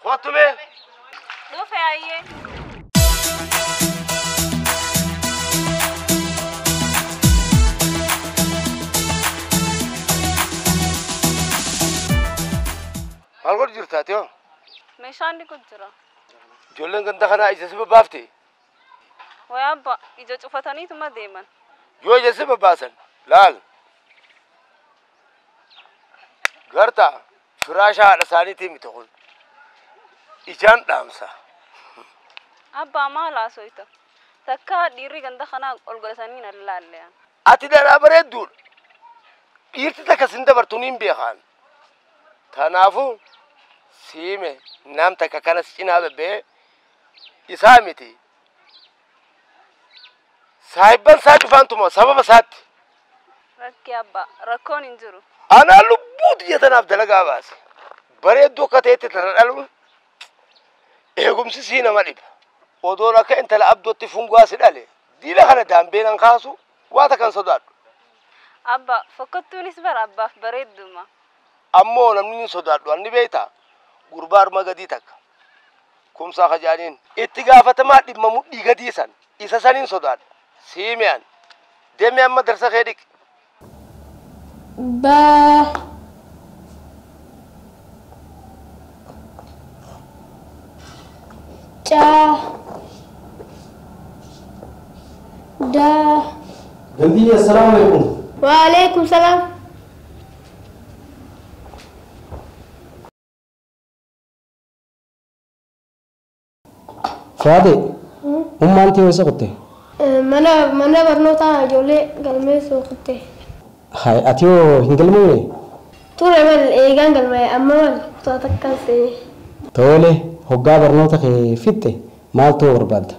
Kottu mee. Dhufe ayyee. Maal godhu jirta ati hoo? Meeshaan ni jira. Ijoolleen ganda kanaa ija si babbaafte? Wayi abba ija cufataniituma deeman. Yoo ija si babbaasan laal. Garta firaasha haadha isaaniitii miti kun. Ijaan dhaamsa. Abbaa maal haasoyta? Takka dhiirri ganda kanaa ol godhatanii na laalleyan. Ati dhalaa bareedduudha. Dhiirti takka sin dabartu niin beekaan. Kanaafuu siime nam takka kanas cinaa bebbee isaa miti. Saahibban isaa cufaantuma sababa isaatti. Rakki abbaa rakkoon hin jiru. Anaa lubbuu xiyya tanaaf dalagaa baase. Bareedduu akka ta'etti tana dhaluun eegumsi sii nama dhiba. Odoon akka intala abdootti fungaa si dhale diila kana daambee nan kaasu waa takkan sodaadhu. Abbaa fokkottuunis bara abbaaf bareedduma. Ammoo namni hin sodaadhu anni beektaa gurbaa arma gadii takka. Kumsaa kajaaniin itti gaafatamaa dhimma mudhii gadii san isa saniin sodaadha. Siimi'an deemee amma darsa kee dhiqi. Ba ca da. Gandhi, assalamu alaikum. Wa alaikum salam. Faade, ummaan tee eessa kutte? Mana barnootaa ijoollee galmeessuu kutte. Hai, ati hoo hin galmoofne? Ture mal eegaan galmaa'e amma mal kutaa takkaan seene. Tole, hoggaa barnoota kee fixxe maal ta'uu barbaadda?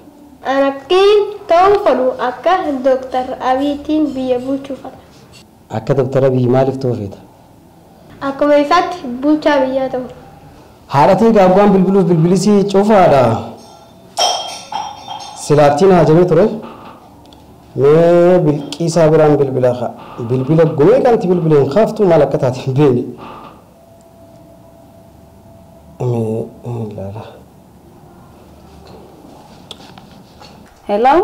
An akkiin ta'uu fedhu akka Dooktar Abiyyiitiin biyya bulchuu fedha. Akka Dooktar Abiyyi maaliif ta'uu feeta? Akkuma isaatti bulchaa biyyaa ta'u. Haadhatii gaagguwaan bilbiluuf bilbilisii cufaadha. Silaattiin haajamee ture. Mee bilqiisaa biraan bilbila haa. Bilbila gumee kanti bilbileen kaaftu maal akka taate hin beekne. Mee ilaala. Hello?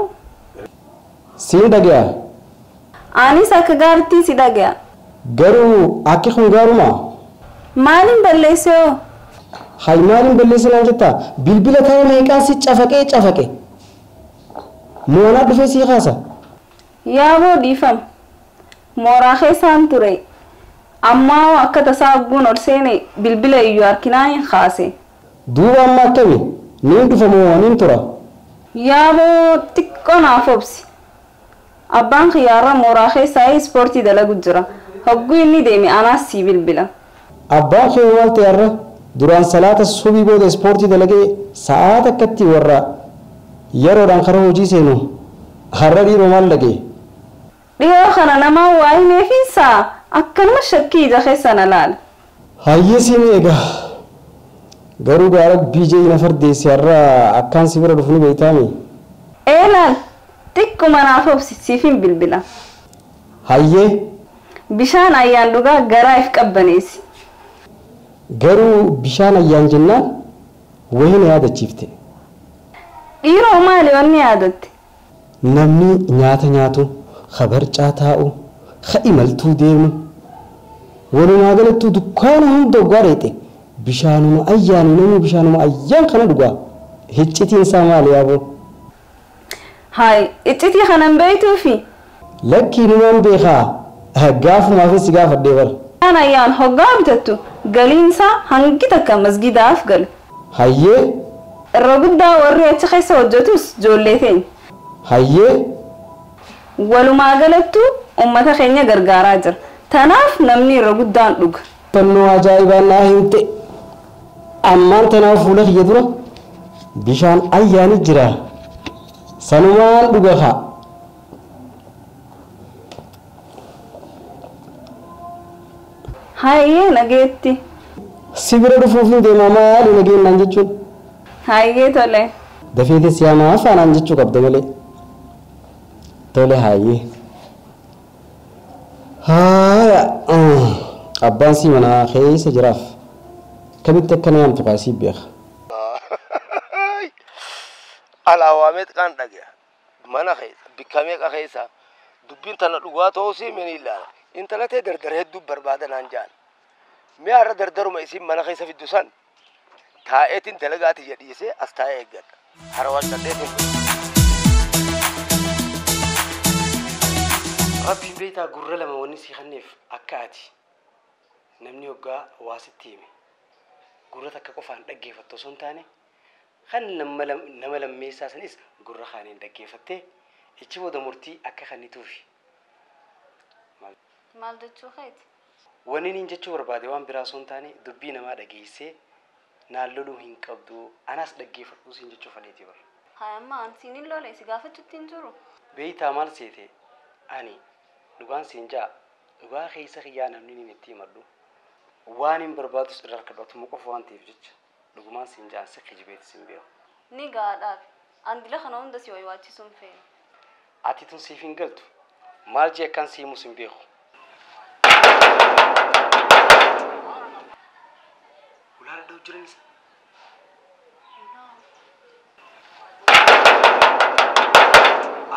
Siin dhaga'a. Anis akka gaariitti si dhaga'a. Garuu akki kun gaaruma? Maaliin balleesse hoo? Hay maaliin balleesse naan jettaa? Bilbila kana meeqaan si cafaqee cafaqe. Moonaa dhufee sii kaasa. Yaaboo dhiifama. Mooraa keessaan ture. Ammaa akka tasaa hogguun ol seene bilbila iyyuu harkinaa hin kaase. Duuba amma akkami? Niin dhufa moo niin tura? Yaaboo xiqqoo naaf obsi. Abbaan xiyyaara mooraa keessaa ispoortii dalagu jira. Hogguu inni deeme anaas sii bilbila. Abbaan kee maal ta'e har'a? Duraan salaata subii booda ispoortii dalagee sa'aa takkatti warra yeroodhaan karaa hojii seenu har'a dhiiroo maal dhagee? Dhiyoo kana namaa waa himeefiinsaa akkanuma shakkii ija keessa na laala. Hayyee siin eega. Garuu gaara BJ na fardeesse har'a akkaan si bira dhufu ni beektaami. Ee laal xiqquma naaf obsi siifin bilbila. Hayyee. Bishaan ayyaan dhugaa garaa if qabbaneessi. Garuu bishaan ayyaan jennaan wayii na yaadachiifte. Dhiiroo maali wanni yaadatte? Namni nyaata nyaatu, ka barcaa taa'u, ka imaltuu deemu. Walumaa galattuu dukkaana hunda hoggaa dheexe bishaanuma ayyaanu namni bishaanuma ayyaan kana dhugaa. Iccitiin isaa maali yaaboo? Hayi iccitii kanan beektuufi? Lakkii numaan beekaa gaafumaafis si gaafadhee bara. Bishaan ayyaan hoggaa bitattu galiinsaa hangi takka masgidaaf gala. Hayyee. Irra guddaa warri achi keessa hojjetus ijoollee teenya. Hayyee. Walumaa galattuu uummata keenya gargaaraa jira. Tanaaf namni irra guddaan dhuga. Fannoo ajaa'ibaan naa himte. Ammaan tanaaf fuula kiyya dura bishaan ayyaani jira. Sanumaan dhuga haa. Hayyee nageetti. Si bira dhufuuf hin deemaa maali nageenyaan jechuun? Hayyee tole. Dafeete siyaamaa afaanaan jechuu qabda malee. Tole hayyee. Haaya abbaan sii manaa keessa jiraaf kamitti akkana yaamtu kaasii beeka. Alaa waamee xiqqaan dhagaya. Mana keessa bikka meeqa keessa dubbiin tana dhugaa ta'uu mini ilaala. Intala ta'e dardara hedduu barbaada naan jaan. Mi'a irra dardaruma isiin mana keessa fiddu san taa'eetiin dalagaa tiyya dhiisee as taa'ee eeggadha. Harawaan cadheetiin. Rabbiin beektaa gurra lama wanni si kenneef akka ati namni hoggaa waa sitti hime gurra takka qofaan dhaggeeffattu osoo hin taane kan nama lammeessaa sanis gurra kaaniin dhaggeeffattee ichi booda murtii akka kennituufi. Maal jechuu keeti? Wanni niin jechuu barbaade waan biraa osoo hin taane dubbii namaa dhageessee naan loluu hin qabdu anaas dhaggeeffadhu siin jechuu fedheeti bara. Haa amma an siin hin lole si gaafachuutti hin jiru. Beektaa maal seete ani dhugaan siin jaa dhugaa keessa kiyyaa namni niin itti himadhu waan hin barbaadus irraa harkadhatuma qofa waan ta'eef jecha dhugumaan siin jaan si kijibeetis hin beeku. Ni gaadhaaf an dila kana hunda si waywaachisuun feene. Ati tun siif hin galtu maal jee akkaan si himus hin beeku. Ulaala dha'u jiran isa.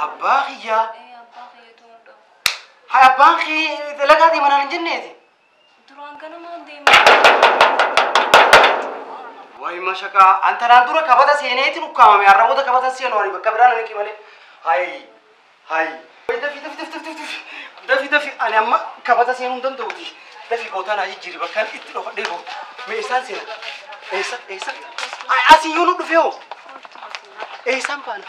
Abbaa kiyyaa. Abbaa kiyyatu hin dha'u. Haa abbaan kiyya dalagaatii manaan hin jenneeti. Duraan ganamaan deema. Wayi mashaqaa antanaan dura kabata seeneetiin ukkaamame arraboota kabata seenu ani bakka biraan ani malee. Hayi hayi. Dafi dafi dafi dafi dafi dafi dafi ani amma kabata seenuu hin danda'uti. Dafi bootaan haa jijjiiri bakkaan itti dhokadhee boo. Mee isaan seena? Eessa eessa? Asii yoo nu dhufe hoo? Eessaan baana?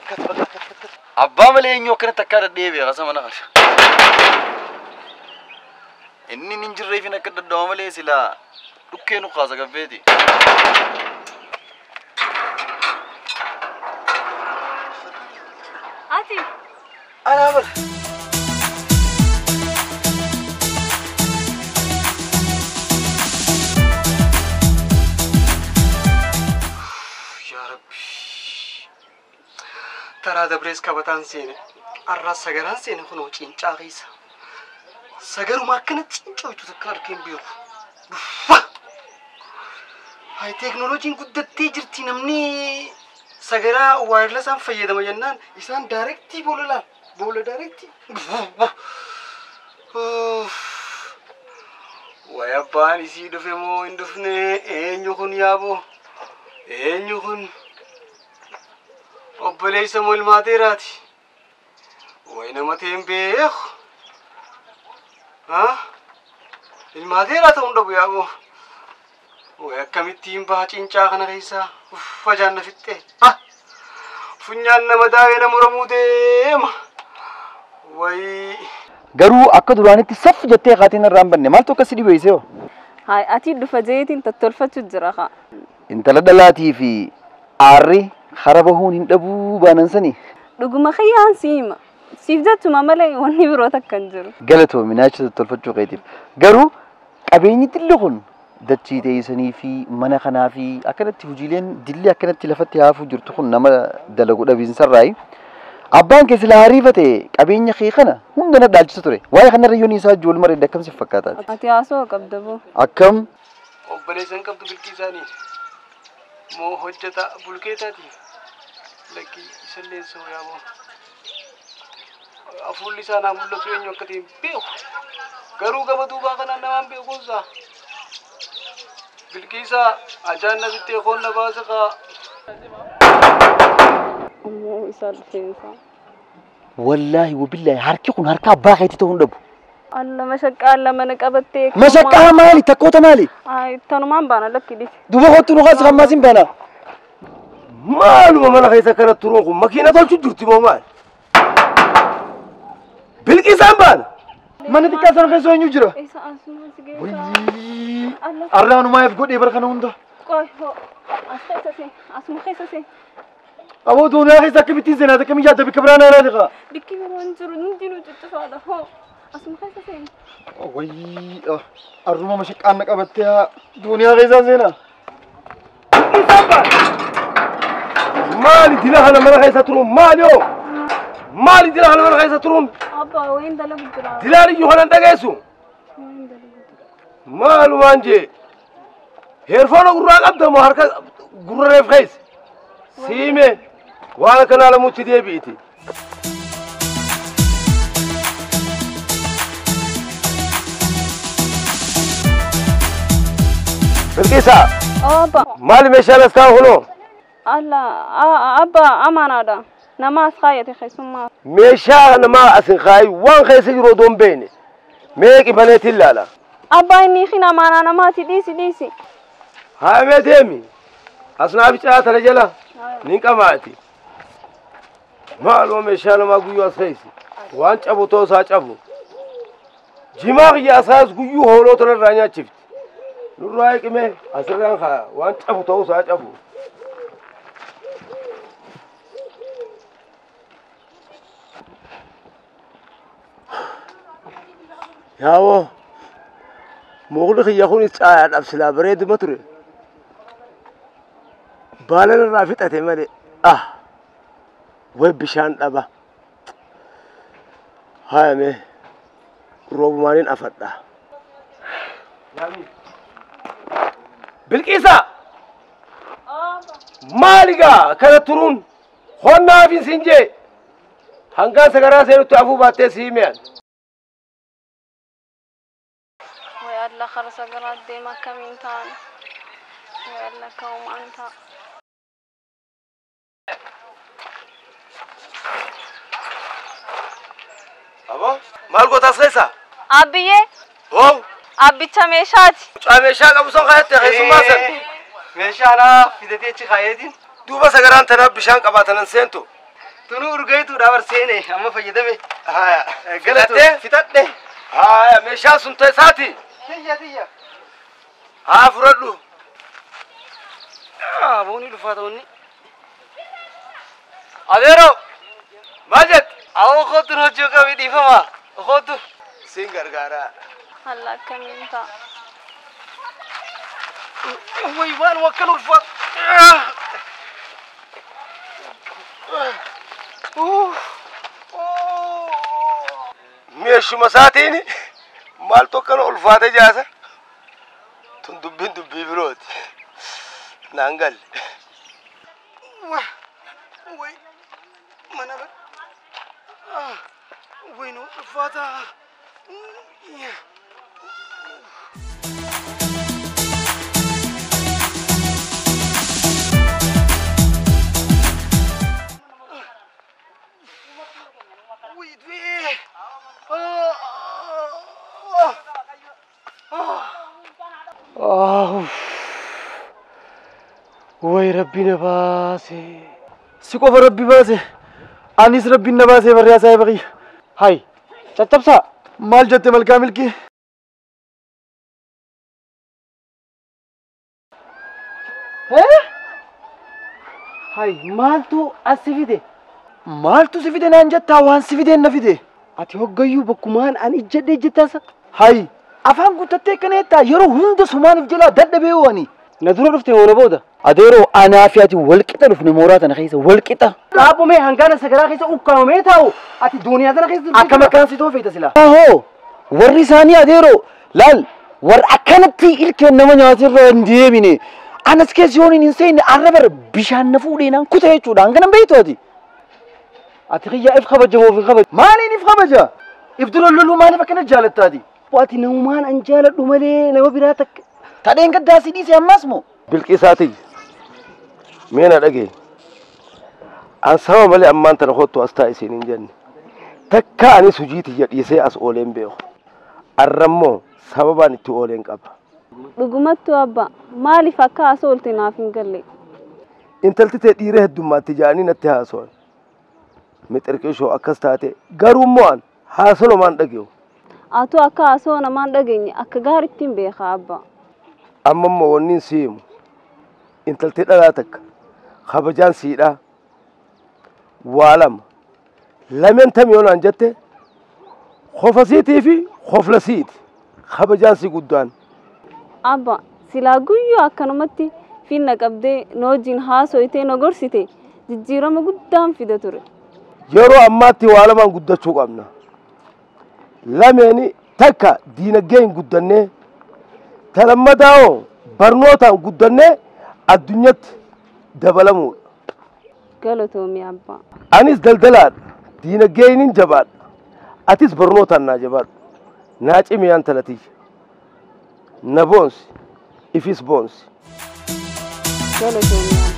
Kat bakka kat kat kat. Abbaa malee eenyu akkanatti akka dhadhee qasa mana kana. Inni hin jirreefin akka dadhawa malee silaa dhukkee nu kaasa gaffeeti. Ati. Anaa bala. Yaa Rabbi. Taraa dabrees kabataan seene. Arraa sagaraan seene kunoo cincaa keessa. Sagaruma akkana cincooytu takka arkeen beeku. Dhuffa! Hay teeknooloojiin guddattee jirti namni sagaraa waayirlasaan fayyadama jennaan isaan daayirektii boola laal. Boola daayirektii. Wayi abbaan isii dhufe moo hin dhufne eenyu kun yaaboo? Eenyu kun? Obboleessa moo ilmaateeraati? Wayi nama ta'e hin beeku. Haa? Ilmaateeraa ta'uu hin dhabu yaaboo. Wayi akkamittiin baha cincaa kana keessaa uffa jaanna fixxee. Ha! Funyaan nama daawee nama muramuu deema. Wayi. Garuu akka duraanitti saffu jettee kaatiin irraa hin banne maaltu akkas si dhibeessee hoo? Haa ati dhufa jeetiin tottolfachuu jira haa. Intala dhalaatii fi aarri hara bahuun hin dhabuu baanan sanii. Dhuguma kiyyaan si hima. Siif jechuma malee wanni biroo takka hin jiru. Galatoomi naacha tottolfachuu keetiif. Garuu qabeenyi dilli kun dachii teessanii fi mana kanaa fi akkanatti hojiileen dilli akkanatti lafatti haafuu jirtu kun nama dalagu dhabiinsarraayi. Abbaan kee sila hariifate qabeenya kee kana hunda na dhaalchisa ture. Waa'ee kanarra yoon isaa wal mareedde akkam si fakkaataati? Ati haasoo qabda boo. Akkam? Obboleessan qabdu bilkii isaanii moo hojjeta bulkeetaati? Lakkii isallee soo yaaboo. Afuulli isaa naa mul'atu eenyu akka ta'e hin beeku. Garuu gama duubaa kanaan namaan beekuunsaa. Bilkiisaa ajaan na bittee koon na baase kaa. Ammoo isaa dhufeensaa. Wallaahi wabillaahi harki kun harka abbaa keetii ta'uu hin dhabu. Alla mashaqqaa alla mana qabattee. Mashaqqaa maali? Takkoota maali? Ay tanumaan baana lakki dhisi. Duuba kottu nu kaasi kan maasiin baana. Maaluma mana keessa akkana turuun kun makiina tolchu jirti moo maali? Bilqiisaan baana. Mana xiqqaa sana keessa eenyu jira? Isa asuma si geessa. Arraanumaaf godhee bara kana hunda. Qoy hoo as keessa seen asuma keessa seen. Aboo duuniyaa keessa akkamittiin seenaa akkamii yaadda bikka biraan haaraati kaa. Bikki biroo hin jiru hundinuu cuccufaadha hoo asuma keessa seen. Wayii arruma mashaqqaan na qabattee haa duuniyaa keessaa seenaa. Maali dila kana mana keessa turuun maali hoo? Maali dila kana mana keessa turuun? Abbaa wayin dalagu jira. Dilaan iyyuu kanan dhageessu. Wayin dalagu jira. Maalumaan jee. Heerfoona gurraa qabda moo harka gurra reef keessa? Siime waan akkanaa lamuutti deebi'iti. Bilqiisa. Abba. Maali meeshaan as kaa'u kunoo? Alla abba amaanaadha. Nama as kaayate keessummaa. Meeshaa namaa as hin kaayi waan keessa jiru odoo hin beekne. Mee qibaneetiin ilaala. Abbaa inni hin amaanaa namaati dhiisi dhiisi. Haa mee deemi. As naaf caa tana jala. Nin qamaati. Maaloo meeshaa namaa guyyuu as keessa. Waan cabu ta'uu isaa cabu. Jimaa kiyya asaas guyyuu hooloo tanarraa nyaachifti. Nurraa hiqime asirraan kaa waan cabu ta'uu isaa cabu. Yaawoo mukni kiyya kunis caayaadhaaf silaa bareeduma ture. Baala irraa fixate malee ah way bishaan dhaba. Haaya mee roobumaaniin afadha. Bilqiisa! Maaligaa kana turuun honnaaf hin siin jee hangaan sagaraa seenutti afuu baattee sii mi'an. Way alla kara sagaraa deema akkamiin ta'an? Way alla ka'umaan ta'a. Aboo maal gootaas keessa? Abbiyyee. Hoo? Abbicha meeshaati. Mucaa meeshaa qabu san kaayatte keessummaa san. Meeshaa anaa fidatee achi kaayeetiin. Duuba sagaraan tanaaf bishaan qabaatanan seentu. Tunuu urgeetuudha bar seene amma fayyadame. Haya. Filattee? Fitadhe. Haya meeshaan sun ta'e. Tiyya tiyya. Haa fudhadhu. Booni dhufaata wanni. Adeero. Maal jette? Awwa kootu hojii qabii dhiifama. Kootu. Siin gargaara. Alla akkamiin ta'a? Way waan wakkala ulfaatu. Meeshuma isaatiin maaltu akkana ulfaate jaasa? Tun dubbiin dubbii birooti. Naan galle. Way mana way nu ulfaata. Way rabbi na baase. Si qofa rabbi baase. Anis rabbiin na baasee barriyaa saahiba kiyya. Hay caccabsaa. Maal jette malkaa milkii? Hay maaltu as si fide? Maaltu si fide naan jettaa waan si fideen na fide? Ati hoggayyuu bakkumaan an ijjadhe ijjattaasa. Hay afaan guuttattee akkana jettaa yeroo hunda sumaaniif jalaa dadhabee ho'ani. Na dura dhufte hoona booda. Adeeroo anaa fi ati walqixa dhufne mooraa tana keessa walqixa. Dhaabumee hangaana sagaraa keessa ukkaamamee taa'u ati duuniyaa tana keessa. Akkam akkaan si toofeeta silaa. Ahoo warri isaanii adeeroo laal warra akkanatti ilkeen nama nyaatirra hin deemine. Anas keessa yoon hin seenne arra bara bishaan na fuudhee naan kuta jechuudha hanga nan beektu ati. Ati kiyyaa if kabajamoo fi kabaja. Maaliin if kabaja? If dura loluu maaliif akkana jaalattaati? Ati namumaan an jaaladhu malee nama biraa takka. Tadheen gaddaa si dhiise ammas moo? Bilqiisaati. Mee na dhagee. An saba malee ammaan tana kottu as taa'e isiin hin jenne. Takka anis hojii tiyya dhiisee as ooleen beeku. Arrammoo sababaan itti ooleen qaba. Dhugumattuu abba maaliif akka as oolte naaf hin galle? Intalti tee dhiira heddummaatti ja'anii natti haasawan. Mixirqishoo akkas taate garuu immoo an haasoo namaan dhage'u. Atuu akka haasoo namaan dhageenye akka gaariitti hin beekaa abba. Amma immoo wanni si himu intalti dhalaa takka kabajaan siidhaa waa lama lameen tam yoo naan jette qofa siitii fi qofla siiti kabajaan si guddaan. Abba silaa guyyuu akkanumatti finna qabdee na wajjin haasoyitee na gorsite jijjiirama guddaan fida ture. Yeroo ammaatti waa lamaan guddachuu qabna. Lameeni takka diinagdee hin guddannee talammadaa barnootaan guddannee addunyatti dabalamuudha. Galatoomi abbaa. Anis daldalaadha. Diinagdeen jabaadha. Atis barnootaan naa jabaadhu. Naa cimi yaa intala tiyya. Na boonsi. Ifis boonsi. Galatoomi abbaa.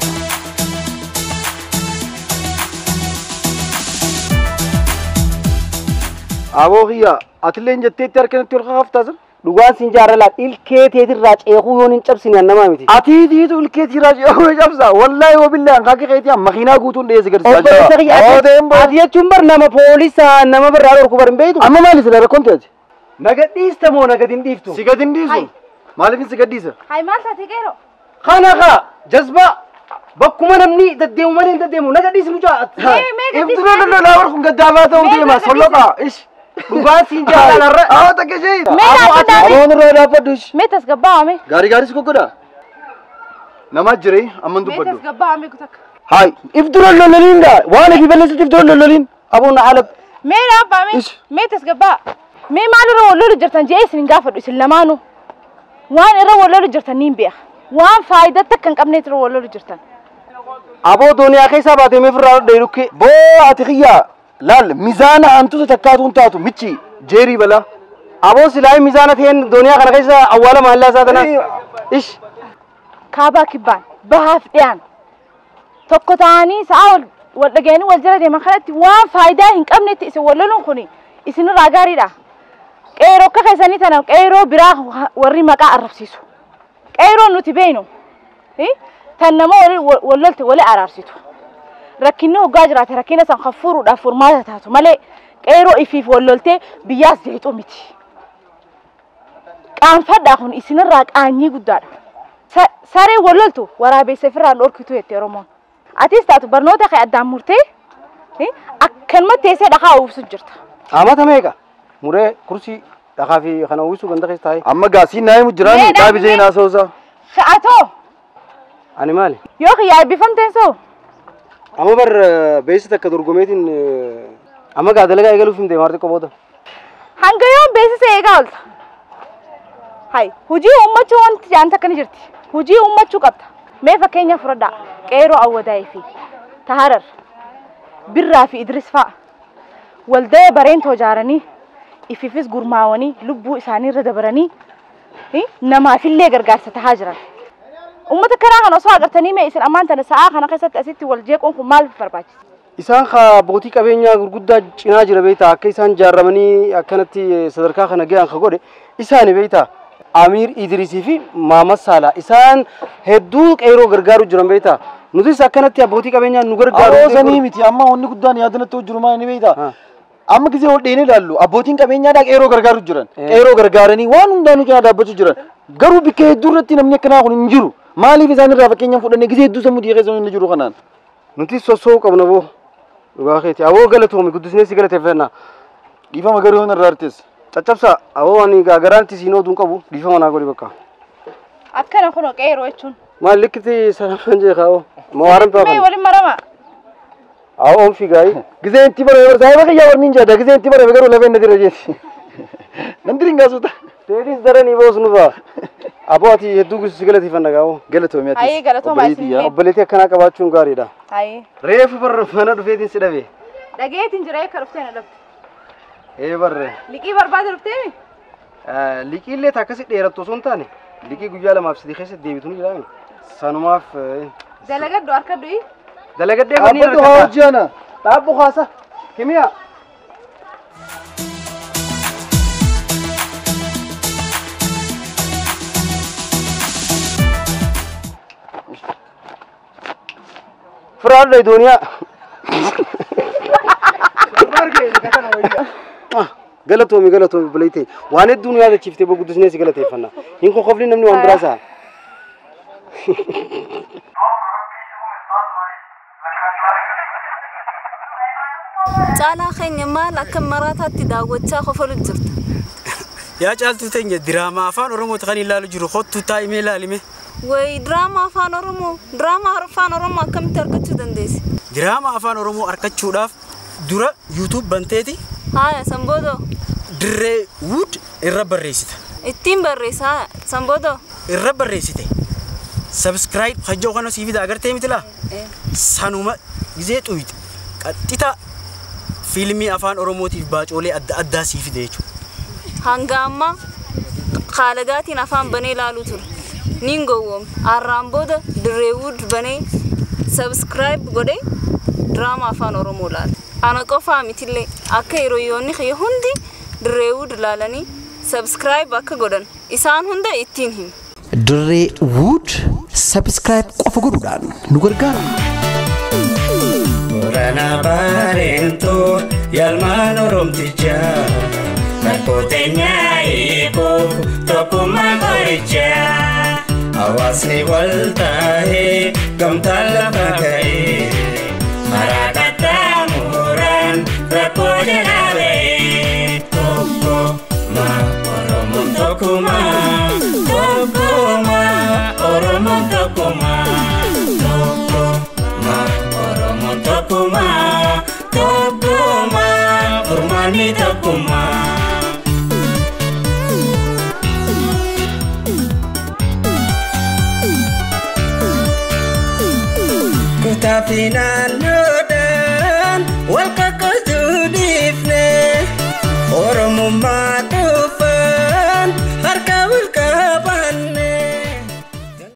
Aboo kiyya atillee hin jetteetti harkanatti ol kakaaftaa sana? Dhugaan siin jaarralaa ilkee teetirraa ceekuu yoon hin cabsine namaa miti. Ati tiitu ilkee teetirraa ceekuu hin cabsa. Wallaahi wabillee hanqaaqii keetii makiinaa guutuun dhiyeessi gadi saa jira. Ati jechuun bar nama poolisaa nama birraa dhorku bar hin beektu. Amma maali sila rakkoon ta'e? Naga dhiista moo naga hin dhiiftu? Si gadi hin dhiisu. Maaliif si gadhiisa? Hai maal taate qeeroo? Kana kaa jazbaa bakkuma namni deddeemu malee hin deddeemu naga dhiisi mucaa. Iftuu lololaa bar kun gaddaafaa ta'uu deema solloqaa ish. Dhugaan siin jaalarra. Haa takka ishee. Mee dhaabbadhaa. Aboon irraa dhaabbadhu ish. Mee tasgabbaa'ame. Gaarii gaarii si goggodaa. Nama jiree amma dubbadhu. Mee tasgabbaa'ame kutakka. Haay if dura lololiin gaa waan ifii balleessitti if dura lololiin. Aboon haala. Mee dhaabbame. Mee tasgabbaa. Mee maalirra wal lolu jirtan jee isin gaafadhu isin lamaanuu. Waan irra wal lolu jirtan niin beeka. Waan faayidaa takka hin qabneet irra wal lolu jirtan. Aboo dooniyaa keessaa baatee mee firraa dheerukkee. Boo ati xiyyaa. Laal mizaana hantuuta takkaatuun taatu michi jeerii balaa. Aboo silaa mizaana ta'een dooniyaa kana keessa awwaala maallaa isaa tana. Ish. Kaabaa kibbaan bahaaf dhiyaan tokko ta'anii sa'a wal dhageenii wal jala deeman kanatti waan faayidaa hin qabnetti isin wal loluun kun isinirraa gaariidha. Qeeroo akka keessanii tana qeeroo biraa warri maqaa arrabsiisu. Qeeroon nuti beeknu tan nama wal lolte wali araarsitu. Rakkinni hoggaa jiraate rakkina san kan furuudhaaf furmaata taatu malee qeeroo ifiif wal loltee biyyaas jeeqxu miti. Qaanfadhaa kun isinirraa qaanyii guddaadha. Saree wal loltu waraabessa ofirraan dhorkitu jette Oromoon. Atis taatu barnoota kee addaan murtee akkanuma teessee dhakaa uwwisu jirta. Amata meeqa? Muree kursii dhakaa fi kana uwwisu ganda keessa taa'e. Amma gaasiin naa himu jiraani dhaabi jee naa soosaa. Atoo. Ani maali? Yoo kiyyaa eebbifamteen soo. Amma bar beeksisa takka dorgomeetiin amma gaa dalagaa eegaluuf hin deema xiqqoo booda. Hanga yoon beeksisa eegaa oolta. Hai hojii uummachuu wanti jaan takka ni jirti. Hojii uummachuu qabda. Mee fakkeenya fudhadhaa. Qeeroo Awwadaayii fi Taharar Birraa fi Idris fa'a waldaya bareentoo ijaaranii ifiifis gurmaawanii lubbuu isaanii irra dabaranii namaafillee gargaarsa tahaa jiran. Uummata karaa kana osoo agartanii mee isin ammaan tana sa'aa kana keessatti asitti wal jeequun kun maaliif barbaachisa? Isaan abbootii qabeenyaa gurguddaa cinaa jira beektaa akka isaan ijaaramanii akkanatti sadarkaa kana gahan ka godhe isaani beektaa Amiir Idrisii fi Maamad Saalaa isaan hedduu qeeroo gargaaru jiran beektaa nutis akkanatti abbootii qabeenyaa nu gargaaru. Aboo sanii miti amma wanni guddaan yaadanatti hojjiru maal ni beektaa? Amma gisee ol dheenee ilaallu abbootiin qabeenyaadhaa qeeroo gargaaru jiran qeeroo gargaaranii waan hundaanuu cinaa dhaabbachuu jiran garuu bakka hedduu irratti namni akkanaa kun hin jiru. Maaliif isaan irraa fakkeenyaan fudhannee gisee hedduu sammuu dhiyeessuu inni jiru kanaan? Nuti sossoo'uu qabna boo. Dhugaa keeti. Aboo galatoomi guddisnee si galateeffanna. Dhiifama garuu yoon irraa artees. Caccabsaa aboo ani garaanti siin oduun qabu dhiifama naa godhi bakka. Akkana kunoo qeeroo jechuun. Maal likkitti salaam jee kaa'oo. Mawaaran ta'aa. Mee waliin marama. Aboo oomfi gaa'ii. Gisee itti barame saayiba kiyyaa warni hin jaada gisee itti barame garuu lafeen na dira jeeti. Nan dirin gaasuuta. Teetis daranii boos nufa. Aboo ati hedduu si galateeffanna gaa'oo. Galatoomi atis. Ayee galatoomaa isin. Obboleettii akkanaa qabaachuun gaariidha. Ayee. Reefu barra mana dhufeetiin si dhabe. Dhageetiin jira akka dhuftee na dhabde. Ee barre. Liqii barbaada dhufteemi? Liqiillee akkasi dheerattu osoo hin taane liqii guyyaa 2 fi 3 keessatti deebitu ni jiraami. Sanumaaf. Dalagadhu harka du'i. Dalagadhee fanii Dhaabbatu haa hojii ana. Dhaabbu haasa. Kimiyaa. Firaadha dooniyaa. Galatoomi galatoomi obboleettii waan hedduu nu yaadachiiftee guddisnee si galateeffanna. Hin kokofli namni waan biraa sa'a. Caalaa keenya maal akka maraataatti daawwachaa kofalu jirta? Yaa caaltuu teenya diraamaa afaan Oromooti kan ilaalu jiru kottu taa'imee ilaalime. Wayi diraamaa afaan Oromoo diraamaa afaan Oromoo akkamitti argachuu dandeessi? Diraamaa afaan Oromoo argachuudhaaf dura YouTube banteeti. Haaya sanboodoo. Dirree Wood irra barreessita. Ittiin barreessa haaya sanboodoo. Irra barreessite. Subscribe hajjoo kana sii fida agartee miti laa? Sanuma Gizee xuyite qaxxita fiilmii afaan Oromootiif baacoolee adda addaa sii fide jechuudha. Hanga ammaa kaalagaatiin afaan banee ilaaluu ture. Niin gowwoomne. Har'aan booda Dirreewud banee subscribe godhee diraamaa afaan Oromoo ilaala. Ana qofaa mitillee akka hiriyoonni kiyya hundi Dirreewud ilaalanii subscribe akka godhan isaan hunda ittiin hima. Dirree Wood subscribe qofa godhuudhaan nu gargaara. Boorana bareentoo yaalmaan Oromtichaa rakkoo teenyaa hiikuuf tokkummaa qorichaa hawaasni wal taa'ee gamtaan lafa ka'ee karaa qaxxaamuraan rakkoo jalaa ba'ee tokkummaa Oromoon tokkummaa tokkummaa Oromoon tokkummaa tokkummaa Oromoon tokkummaa tokkummaa furmaanni tokkummaa. Kutaa fi naannoo.